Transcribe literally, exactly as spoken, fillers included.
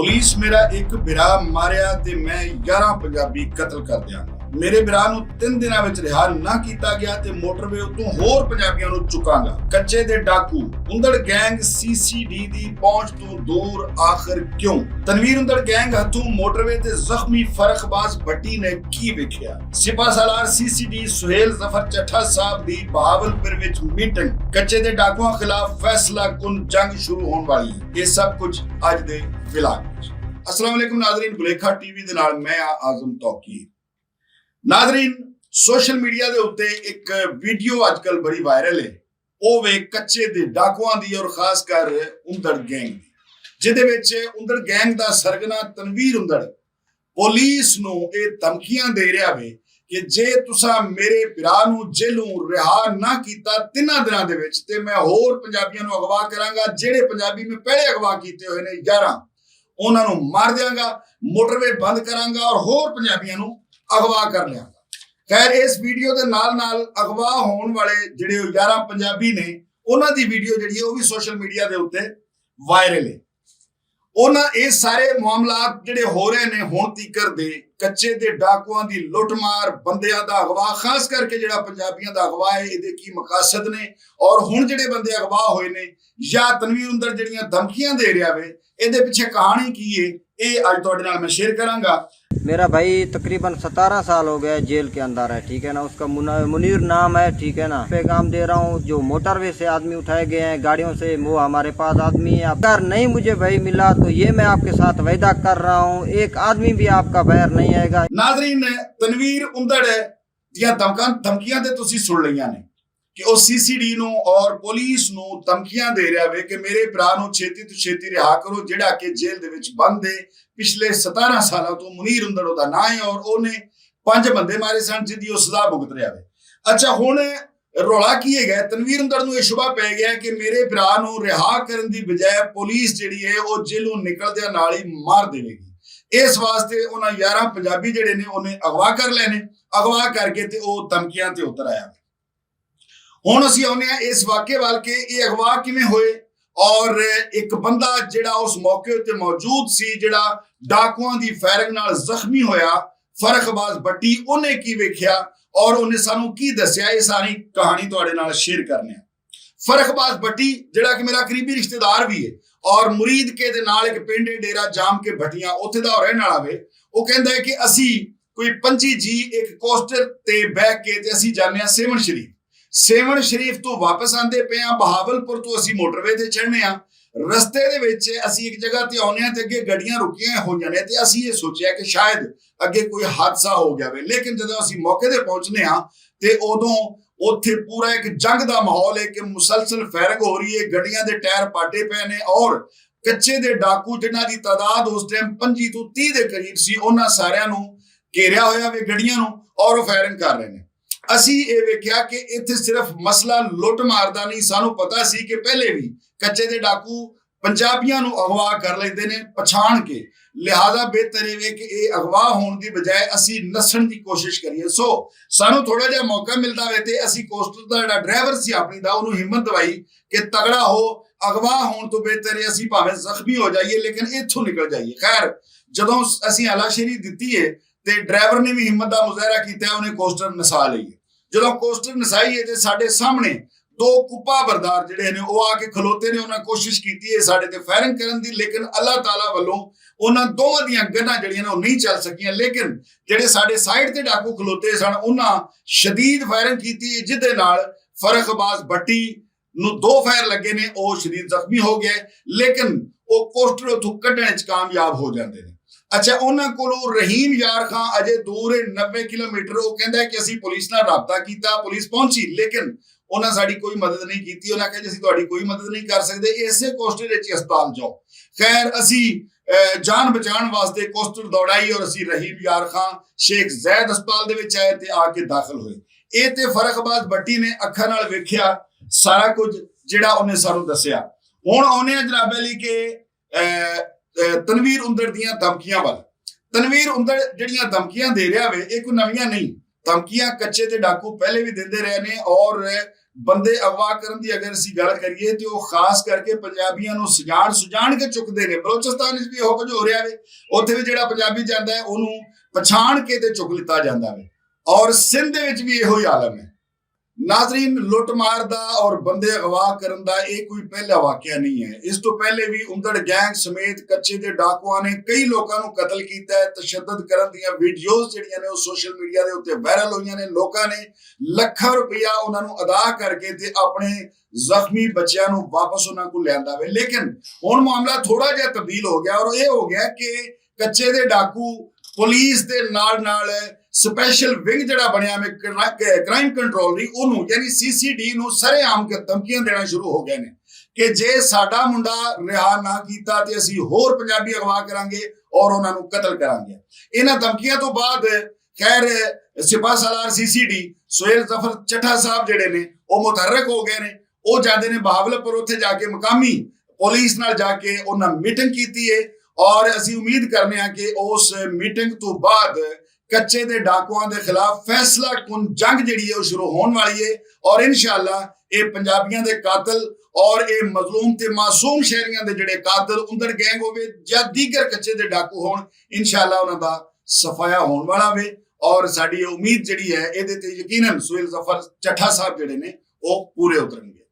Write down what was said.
پولیس میرا ایک بھرا ماریا تے میں یارہ پنجابی قتل کر دیاں گا۔ میرے بھرا نوں تن دناں وچ رہا نہ کیتا گیا تے موٹروے اتوں ہور پنجابیاں نوں چکاں گا۔ کچے دے ڈاکو، اندڑ گینگ سی سی ڈی دی پہنچ توں دور آخر کیوں؟ تنویر اندڑ گینگ ہتھوں موٹروے تے زخمی فرخ باز بھٹی نے کی ویکھیا؟ سپاہ سالار سی سی ڈی سہیل ظفر چٹھا صاحب دی بہاولپور وچ میٹنگ، کچے دے ڈاکواں خلاف فیصلہ کن جنگ شروع ہون والی ہے۔ یہ سب کچھ اج دے ولاگ وچ۔ السلام علیکم ناظرین، بلیکھا ٹی وی دے نال میں آ اعظم توقیر۔ ناظرین، سوشل میڈیا دے اُتے ایک ویڈیو اج کل بڑی وائرل ہے، او وے کچے دے ڈاکواں دی اور خاص کر اندڑ گینگ دی، جدے وچ اندڑ گینگ دا سرگنا تنویر اندڑ پولیس نوں اے دھمکیاں دے رہیا وے کہ جے تساں میرے بھرا نوں جیلوں رہا نہ کیتا تناں دناں دے وچ، تے میں ہور پنجابیاں نوں اغوا کراں گا۔ جہڑے پنجابی میں پہلے اغوا کیتے ہوئے نے یاراں، انہاں نوں مار دیاں گا، موٹروے بند کراں گا اور ہور پنجابیاں نوں اغوا کر لیاں گا۔ خیر، اس ویڈیو دے نال نال اغوا ہون والے جڑے او یاراں پنجابی نے، انہاں دی ویڈیو جڑی ہے او وی سوشل میڈیا دے اُتے وائرل ہے۔ انہاں اے سارے معاملات جڑے ہو رہے نے ہن تیکر دے، کچے دے ڈاکواں دی لٹ مار، بندیاں دا اغوا، خاص کر کے جڑا پنجابیاں دا اغوا ہے، اے دے کی مقاصد نے اور ہن جڑے بندے اغوا ہوئے نے یا تنویر اندر جڑیاں دھمکیاں دے رہیا وے، اے دے پیچھے کہانی کی ہے؟ اے اج تہاڈے نال میں شیئر کراں گا۔ میرا بھائی تقریباً ستارہ سال ہو گئے جیل کے اندر ہے، ٹھیک ہے نا، اس کا منا-، منیر نام ہے، ٹھیک ہے نا۔ پیغام دے رہا ہوں، جو موٹر وے سے آدمی اٹھائے گئے ہیں گاڑیوں سے، وہ ہمارے پاس آدمی ہے۔ اگر نہیں مجھے بھائی ملا تو یہ میں آپ کے ساتھ وعدہ کر رہا ہوں، ایک آدمی بھی آپ کا بغیر نہیں آئے گا۔ ناظرین، تنویر اندڑ دیاں دھمکاں، دھمکیاں تے تسی سن لئیاں نے کہ او سی سی ڈی نوں اور پولیس نوں دھمکیاں دے رہیا وے کہ میرے بھرا نوں چھیتی تو چھیتی رہا کرو، جڑا کہ جیل دے وچ بند ہے۔ پچھلے ستارہ سالاں تو منیر اندڑ دا ناں ہے اور اونے پنج بندے مارے سن، جدی او سزا بھگت رہیا وے۔ اچھا، ہن رولا کی ہے گیا؟ تنویر اندڑ نوں یہ شبہ پے گیا کہ میرے بھرا نوں رہا کرن دی بجائے پولیس جڑی ہے او جیلوں نکلدیاں نال ہی مار دے گی۔ اس واسطے انہاں یاراں پنجابی جڑے نے انہیں اغوا کر لینے، اغوا کر کے تے او دھمکیاں تے اتر آیا۔ ہن اسی آنے ہیں اس واقعے وال کہ یہ اغوا کیویں ہوئے اور ایک بندہ جڑا اس موقع تے موجود سی، جڑا ڈاکواں دی فائرنگ نال زخمی ہویا، فرخ باز بٹی، انہیں کی ویکھیا اور انہیں سانوں کی دسیا، یہ ساری کہانی تہاڈے نال شیئر کرنے ہیں۔ فرخ باز بٹی جڑا کہ میرا قریبی رشتہ دار بھی ہے اور مرید کے دے نال ایک پنڈ ہے ڈیرہ جام کے بھٹیاں، اوتھے دا رہن والا وے، وہ کہندا ہے کہ اسی کوئی پنجی جی ایک کوسٹر تے بہ کے تے اسی جانے ہاں سیون شریف۔ سیون شریف تو واپس آندے پے ہاں، بہاولپور تو اسی موٹروے تے چڑھنے ہاں۔ رستے دے وچ اسی ایک جگہ تے آنے ہاں تے اگے گڈیاں رکیاں ہوئیاں نے تے اسی یہ سوچیا کہ شاید اگے کوئی حادثہ ہو گیا وے، لیکن جدوں اسی موقع تے پہنچنے ہاں تے اودوں اوتھے پورا ایک جنگ دا ماحول ہے کہ مسلسل فائرنگ ہو رہی ہے، گڈیاں دے ٹائر پاٹے پے نے اور کچے دے ڈاکو جنہاں دی تعداد اس ٹائم پنجی تو تیس دے قریب سی، انہاں ساریاں نوں گھیریا ہویا وے گڈیاں نوں اور وہ فائرنگ کر رہے نے۔ اسی اے ویکھیا کہ اتھے صرف مسئلہ لٹ مار دا نہیں، سانوں پتہ سی کہ پہلے بھی کچے دے ڈاکو پنجابیاں نوں اغوا کر لیندے نے پچھان کے، لہذا بہتر اے وے کہ اے اغوا ہون دی بجائے اسی نسن دی کوشش کریے۔ سو سانوں تھوڑا جہا موقع ملدا وے تے اسی کوسٹر دا جڑا ڈرائیور سی اپنی دا، انہوں ہمت دوائی کہ تگڑا ہو، اغوا ہون تو بہتر ہے اسی بھاویں زخمی ہو جائیے لیکن اتھوں نکل جائیے۔ خیر، جدوں اسی ہلاشیری دتی ہے تے ڈرائیور نے بھی ہمت دا مظاہرہ کیتا ہے، انہیں کوسٹر نسا لئی ہے۔ جدوں کوسٹر نسائی ہے تے ساڈے سامنے دو کپا بردار جڑے نے، او آ کے کھلوتے نے، انہاں کوشش کیتی ہے ساڈے تے فائرنگ کرن دی، لیکن اللہ تعالیٰ ولوں انہاں دوواں دیاں گناں جڑیاں نے، او نہیں چل سکیاں۔ لیکن جڑے ساڈے سائیڈ تے ڈاکو کھلوتے سن، انہاں شدید فائرنگ کیتی ہے، جس دے نال فرخ عباس بھٹی نوں دو فائر لگے نے، او شدید زخمی ہو گئے، لیکن او کوسٹر اتھوں کڈن وچ کامیاب ہو جاندے نے۔ اچھا، انہاں کولوں رحیم یار خان اجے دور ہے نوے کلومیٹر، او کہندا ہے کہ اسی پولیس نال رابطہ کیتا، پولیس پہنچی، لیکن انہاں ساڈی کوئی مدد نہیں کیتی۔ انہاں کہا جی اسی تہاڈی کوئی مدد نہیں کر سکدے، اسے کوسٹر وچ ہی ہسپتال جاؤ۔ خیر، اسی اے، جان بچان واسطے کوسٹر دوڑائی اور اسی رحیم یار خان شیخ زید ہسپتال دے وچ آئے تے آ کے داخل ہوئے۔ اے تے فرخ عباس بٹی نے اکھاں نال ویکھیا سارا کچھ جڑا انہیں سانوں دسیا۔ ہن آنے آ جناب علی کہ، اے، اے، تنویر اندر دیاں دھمکیاں ول۔ تنویر اندر جڑیاں دھمکیاں دے رہیا وے، اے کوئی نویاں نہیں۔ دھمکیاں کچے تے ڈاکو پہلے بھی دیندے رہے نے اور بندے اغوا کرن دی اگر اسی گل کریے تے او خاص کر کے پنجابیاں نوں سجان سجان کے چکدے نے۔ بلوچستان وچ وی ایہو کچھ ہو رہیا وے، اوتھے وی جیہڑا پنجابی جاندا ہے اوہنوں پچھان کے تے چک لتا جاندا وے۔ اور سندھ وچ وی ایہو ہی عالم ہے۔ ناظرین، لٹ مار دا اور بندے اغوا کرن دا ایہہ کوئی پہلا واقعہ نہیں ہے۔ اس توں پہلے وی اندڑ گینگ سمیت کچے دے ڈاکواں نے کئی لوکاں نوں قتل کیتا ہے۔ تشدد کرن دیاں ویڈیوز جیہڑیاں نے او سوشل میڈیا دے اتے وائرل ہوئیاں نے۔ لوکاں نے لکھاں روپیہ انہاں نوں ادا کر کے تے اپنے زخمی بچیاں نوں واپس انہاں کوں لیاندا وے۔ لیکن ہن معاملہ تھوڑا جیہا تبدیل ہو گیا اور ایہہ ہو گیا کہ کچے دے ڈاکو پولیس دے نال نال سپیشل ونگ جیہڑا بنیا میں کرائم کنٹرول دی انہوں یعنی سی سی ڈی نوں سرے عام کے دھمکیاں دینا شروع ہو گئے نے کہ جے ساڈا منڈا رہا نہ کیتا تے اسی ہور پنجابی اغوا کرانگے اور انہاں نوں قتل کرانگے۔ انہاں دھمکیاں توں بعد خیر سپاہ سالار سی سی ڈی سہیل ظفر چٹھا صاحب جیہڑے نے او متحرک ہو گئے نے۔ او جاندے نے بہاولپور، اتھے جا کے مقامی پولیس نال جا کے انہاں میٹنگ کیتی ہے اور اسی امید کرنے ہاں کہ اس میٹنگ توں بعد کچے دے ڈاکواں دے خلاف فیصلہ کن جنگ جیہڑی ہے او شروع ہون والی ہے۔ اور انشاءاللہ اے پنجابیاں دے قاتل اور اے مظلوم تے معصوم شہریاں دے جیہڑے قاتل اندر گینگ ہووے یا دیگر کچے دے ڈاکو ہون، انشاءاللہ انہاں دا صفایا ہون والا وے۔ اور ساڈی اے امید جیہڑی ہے ایہدے تے یقینا سہیل ظفر چٹھا صاحب جیہڑے نے او پورے اترن گے۔